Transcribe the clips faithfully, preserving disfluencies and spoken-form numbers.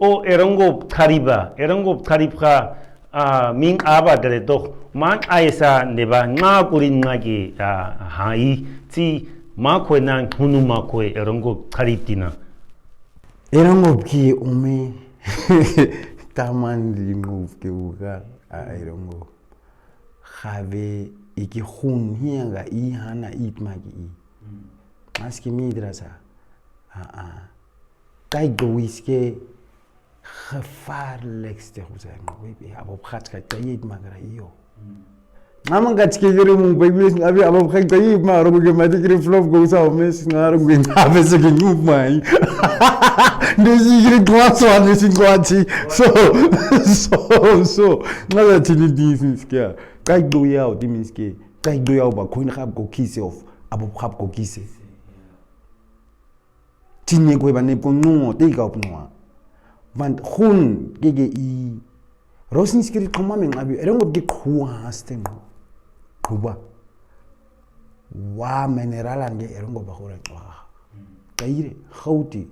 O erongo butxariba, erongo butxaribxa, ah, minq'aba dere tox, manq'ayesa neba nxa kurin nxa ki, ah, hai, tsi, makhue na nxunu makhue erongo butxarib tina. Erongo bki ome, taman di nxu bki uga, ah, erongo. Xabe, iki hun hianga i hana itmaki i. Maski midrasa. Ah, ah. Kai gowis ke gevaarlijkste khusa ngo, abo bkhat ka kai itmaki ra iyo. Mama ka tike gere mu bai bis abi abo bkhat kai itmaki ra, abo ke mati gere flop go sa mes na ro gwe na be se ke nyup mai. Ndezi gere kwa so ane sin kwa ti. So, so, so. Nga da tini di sin skia. Kai do yao, di min ske. Kai do yao ba kuin khap go kise of. Abo khap go kise. Tini ko ba ne po nungo, te ka po nungo. Van hun, gege i. Rosin skiri koma men abi, erongo ge kuwa haste ngo. Kuba. Wa mineral ange erongo ba hora kwa. Kaire, khauti.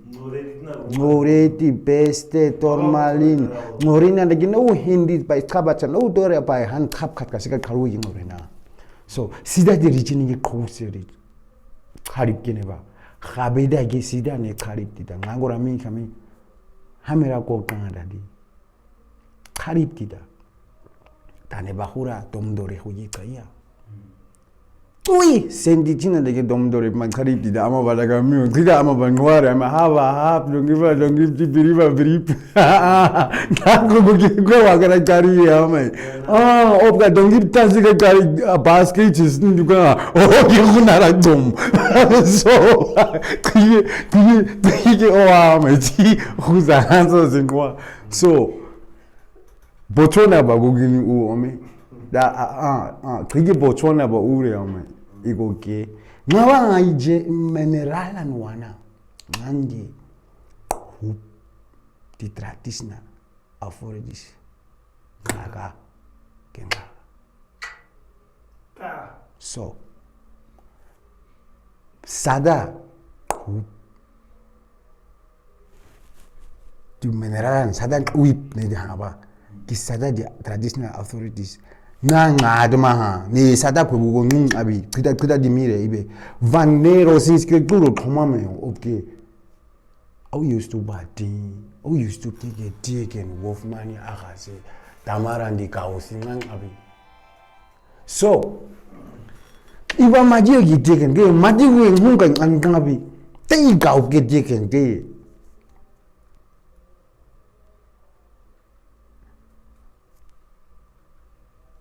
Ngoreti, peste, tourmaline. Ngorina de no hindi pa kaba cha no dore pa han kap kat ka sika karu ngorina. So, sida de richini ge kuseri. Karib kene ba. Khabe da ge sida ne karib tita. Ngangora mi kami. Hamera ko kanga dadi. Karib tita. Tane ba hura dom dore huyi kaya. Ui, sendi tina de ge dom dore ma karib tita. Ama ba da kami. Tita ama ba ngware. Ama haba hab. Dongi ba dongi ti biri ba biri. Nako buki ko wa kara kari ya mai. Ah, obga dongi ta si ka kari, ah, basket is nduka. Oh, ke kuna ra dom. So, kiye, kiye, kiye, oh, ah, mai ti. Kuza hanso zingwa. So, Botswana ba gogini u ome. Da, ah, ah, ah, kiki Botswana ba ure ome. Iko ke. Nga wa nga ije mineral an wana. Ngange. Kup. Ti traditional authorities. Ngaka. Ke ngaka. So. Sada. Kup. Ti mineral an sada wip ne di haba. Ki sada di traditional authorities. Na nga adma ha. Ne sada kwe bugo nung abi. Kida, kida di mire ibe. Van ne rosin ske kuro koma me. Okay. Au used to bati. Au used to take a take and wolf money akase. Tamara ndi kausi nang abi. So, iba madi o gi deken ke, madi we ngunga ngangabi. Te i gau ke deken ke.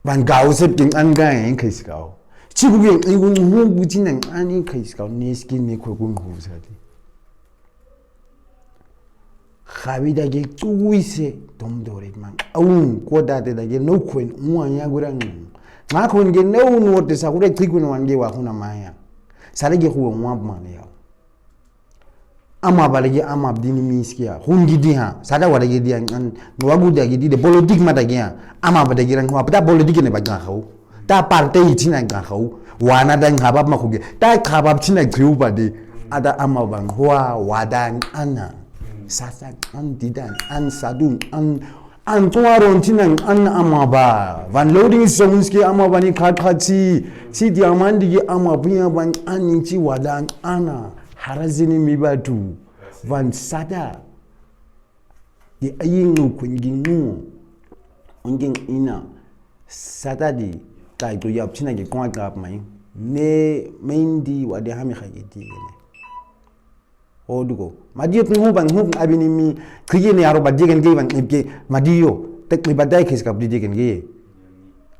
Ban gau sep ke ngan ngan en kais gau. Chiku ke i gun ngungu tina ngan en kais gau, neski ne kwe gun ngungu sati. Xabi dage tuise tom dore man. Aun ko date dage no kwen uan ya gura ngun. Ma kwen ge no un wote sa gura tikun wan ge wa kuna maya. Sare ge kuwa mwa mane ya. Ama bale ge ama bdini miskia. Hun gidi ha. Sada wada ge dia an. Wagu dage di de politik ma dage ha. Ama bada ge ran wa pta politik ne ba ga hau. Ta parte i tina ga hau. Wana da ngabab ma kuge. Ta kabab tina giu ba de. Ada ama ba ngwa wada ana. Sasa an didan an sadun an an tuaron tina an ama ba. Van loading songs ke ama ba ni khat khat si. Si diamandi ke ama ba ban an ti wada ana. Harazini mi batu. Van sada. Di ayi ngu kwengi ngu. Ongi ina. Sata di. Tai to yap tina ki kwa gap mai. Ne mendi wa de hami khagi di ne. Odugo. Madi yo ngu ban ngu abini mi. Kige ne aro ba di gen ge ban ke. Madi yo. Tek mi ba dai kis kap di gen ge.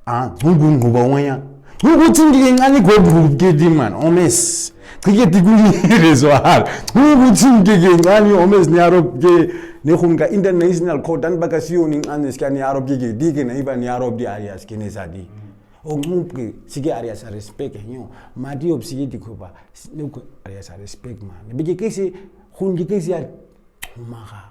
Ah, ngungu ngu ba wanya. Ngungu tingi ke ngani kwe ngu ke di man, omes. Kike ti kuli rezo har. Ngungu tingi ke ngani omes ni arop ke, ne hunga international court an baka siyo ni ngani sika ni arop ke ke, di ke na iba ni arop di arias ke ne sadi. O ngungu ke, sike arias a respect, nyo. Madi op sike di kuba, ne ku arias a respect man. Bike kese, hungi kese ar, umaha.